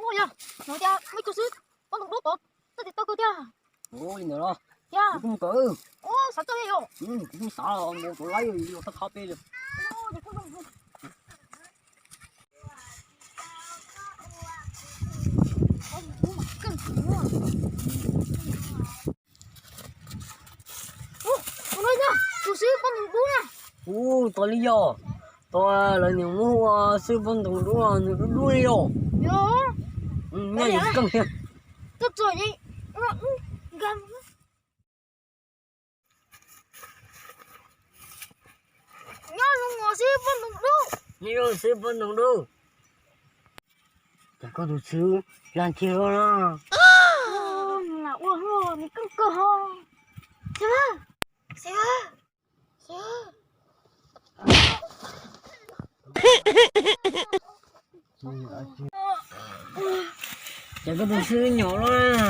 Ua yog, no tias muaj ib tug xwb, poj ntxoog dub tod, txawj tes taw kawg tiag. Ua li ntawd los, tiag, kuv kuj mus kawm. Ua, xav txog li yom. Kuv kuj xav mus kawm laib los tau qhov peb li. Tus xwb poj ntxoog dub na. Ub, tos li yog, tos lawv niam muab ua xwb poj ntxoog dub, nws dub dub li yog. Yog, nyaj yus keej thiab. Tuaj txog, nyob zoo xwb poj ntxoog dub. Nyob zoo xwb poj ntxoog dub. Cas koj tus xwb lag nrhiav loj na. Lam ua hlo nws keej kawg ho. Xib hwb, xib hwb, xib hwb. Cas koj tus xwb nyom loj na.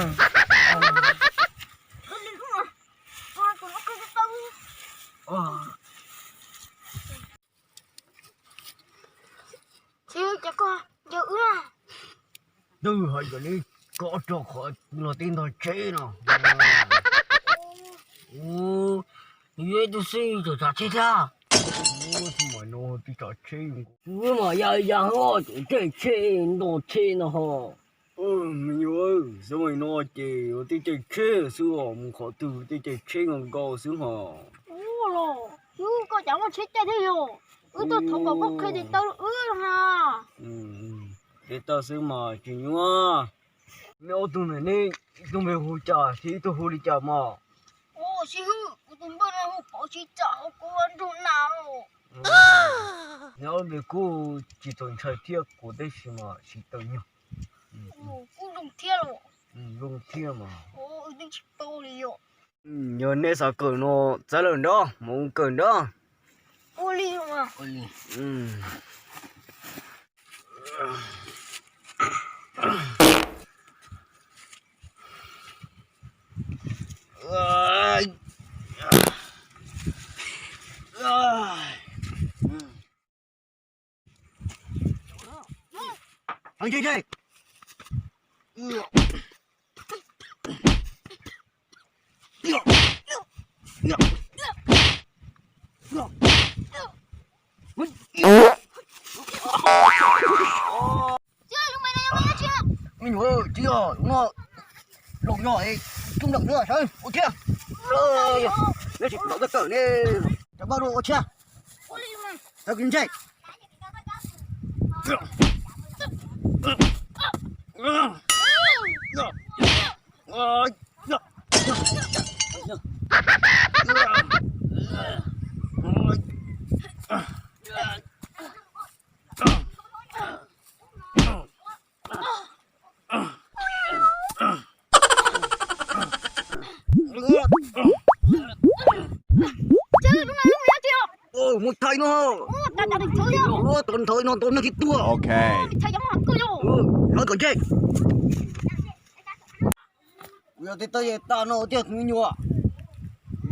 Xib hwb, cas koj ncaws wb na? Twb hais kom neb rov qab los teb ntog tsheb no. Ub, yuav ib tug xwb tseem tsav tsheb thiab. Ub, xwb mas no tib tsav tsheb. Ub, mas ya ya ho tseem caij tsheb ntog tsheb no ho. Me nyuam, xwb mas no ces ua tib caij tsheb xwb os, mus qhov twg tib caij tsheb nkaus nkaus xwb ho. Ub los, xib hwb, koj cas muaj tsheb caij thiab yog? Wb tuaj thov kom koj qhia tes taw wb na. Tes taw xwb mas tsis nyuaj. Neb ob tug no neb ib tug npe hu cas thiab ib tug hu li cas mas? Ub, xib hwb, kuv tus npawg no hu Pov Siv Txam, kuv ua nraug nas los. Neb ob npe kuj tsis txaus ntshai thiab kuv tab sis mas tsis tau nyuag. Kuj zoo thiab los. Zoo thiab mas. Wb twb tsis paub li yom. Yog neb xav kawm no txav lawm nrab, mus kawm nrab. Ua li mas. Me nyuam, tsis yog no, los yog tsoom lawm xwb sawv ua thiab. Neb tsis tau kawm ne, cov pab ua thiab. Tau kis ntsej. Mus thaij no. Ua tau nthav no ntau nag kis tuag. Lawv kom ntsej. Kuv yog tej tau yam tas no tiag tus me nyuam.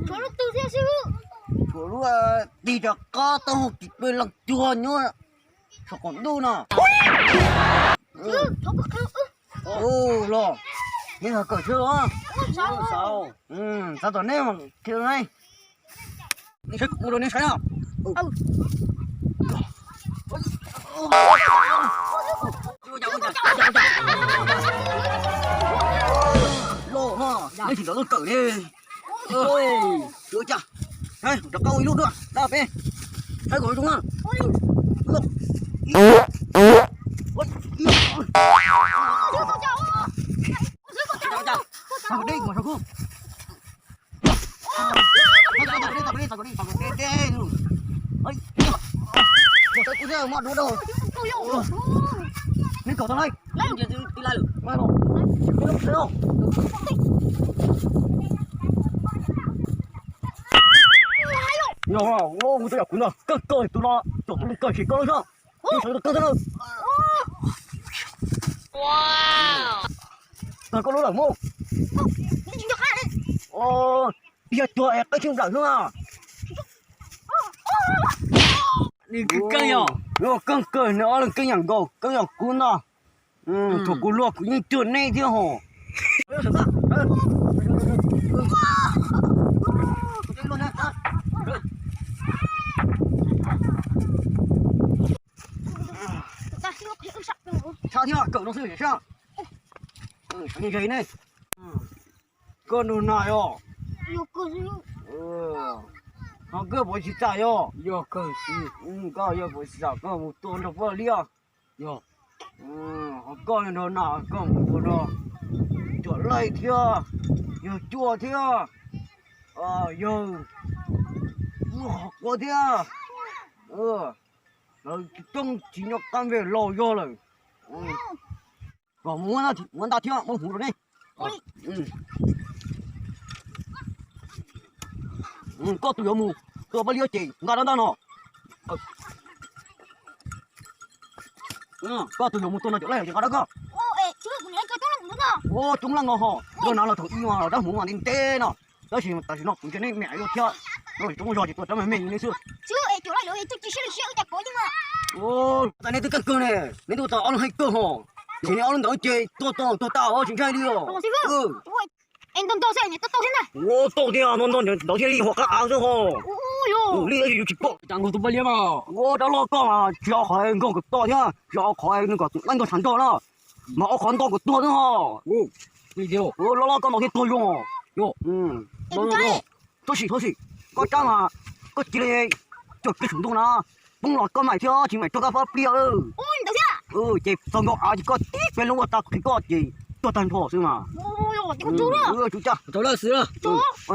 Tshuav lub tig rov qab tau hauv kis peb leej cuag nyob saum qaum ntuj no. Los, neb ho kawm xwb los. Xav tom neb mas thiaj ne. Neb saib kuv ua rau neb saib no. Los no, neb tsis tau tuaj kawm ne. Ua cas, rov qab ua ib lub dua, da peb saib kom zoo na. Yog, kuv tau yam kuv no kawg kawg tus no, tus kawg tsis kawg zog, tus sawv kawg tau. Tag koj lub lawm mus. Yog cuag es qab tsheej nplawm hnub. Nws keej yog, keej kawg, nws ob leeg keej yam nkaus, keej yam kuv ntag. Thaum kuv luag kuv yeej cuag neb thiab hos. Tshaj thiab, kawm no xwb sab. Koj nug nas os. Ho koj puas tsis txawj yog? Koj yog puas tsis txawj koj mus tua nrog poj liab. Ho koj nrog nas koj mus tua nrog cuam laij thiab, yawg cuaj thiab, yawg muaj qhov quav thiab. Lawv coob tsis nyob qab npej laus yog lawm. Kom mus muab ntaj thiab muab hmuv rau neb. Koj tus yuav mus tua poj liab ces nqa rab ntaj no. Koj tus yuav mus tua no cov laij ces nqa rau koj. Ua coob leej no ho, nrog nas los thaum ib mas los dab hmuv mas ntev ntev no. Tab sis tam sim no kuv ntsia neb me yuav thiab, no tsis muaj zog ces tua rab me me li neb xwb. Ua, tas neb twb keej kawg ne, neb twb tau ob lub heej kawg ho, tiam sis neb ob lub ntawd ces tua tau tuag tas os tsis ntshai li os. Ua, tau thiab, ntau ntau ntawd thiaj li hua qab av xwb ho. Li yus tsis pom. Ua, rab loj koj mas tsis yog qhov nkaug kom tuag thiab, tsis yog qhov nws kom tus qaib nkaug tshav nrog na, mas ua qhov nto kom tuag xwb ho. Loj loj koj nto thiab tuag zoo. Thov sim, thov sim, koj tsab mas koj cia li cog kiag saum ntoo na, poob los koj maim thiab tsis maim raug koj fab pliaj. Ces txog nkaus av ces koj tib pliag lub ua tau qhwv koj ces tuag tag nrho xwb mas. Ua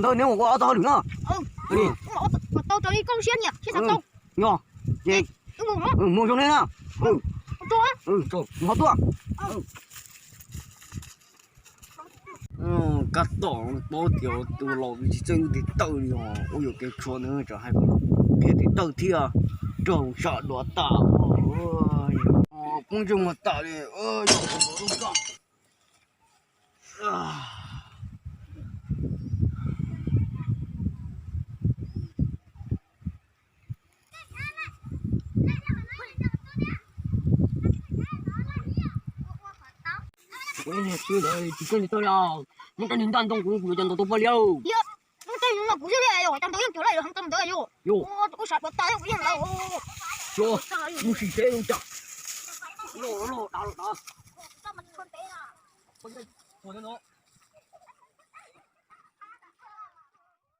ntawd neb mus ua ob tog hauj lwm na. Yog, ces mus zoo neb na. Mus ho tuaj. Kab tom paub tias tus laus tsis txawj tiv tawj li os, ua yuam kev tshuav ntawd tsam hais qhia tiv tawj thiab raug sam duav tas. Poob ntsej muag tas li. Kuv niag tsis txawj tiv tawj li, muab rab niag ntaj ntoo kuv yuav cov ntaus tua poj liab. Muab tej no kuv xwb li, cov ntawd yeej cuag laij los heev tau ntawd yus. Ua sam duav tas kuv yeej lawm. Mus sim seb zoo cas. Loj loj dav loj dav.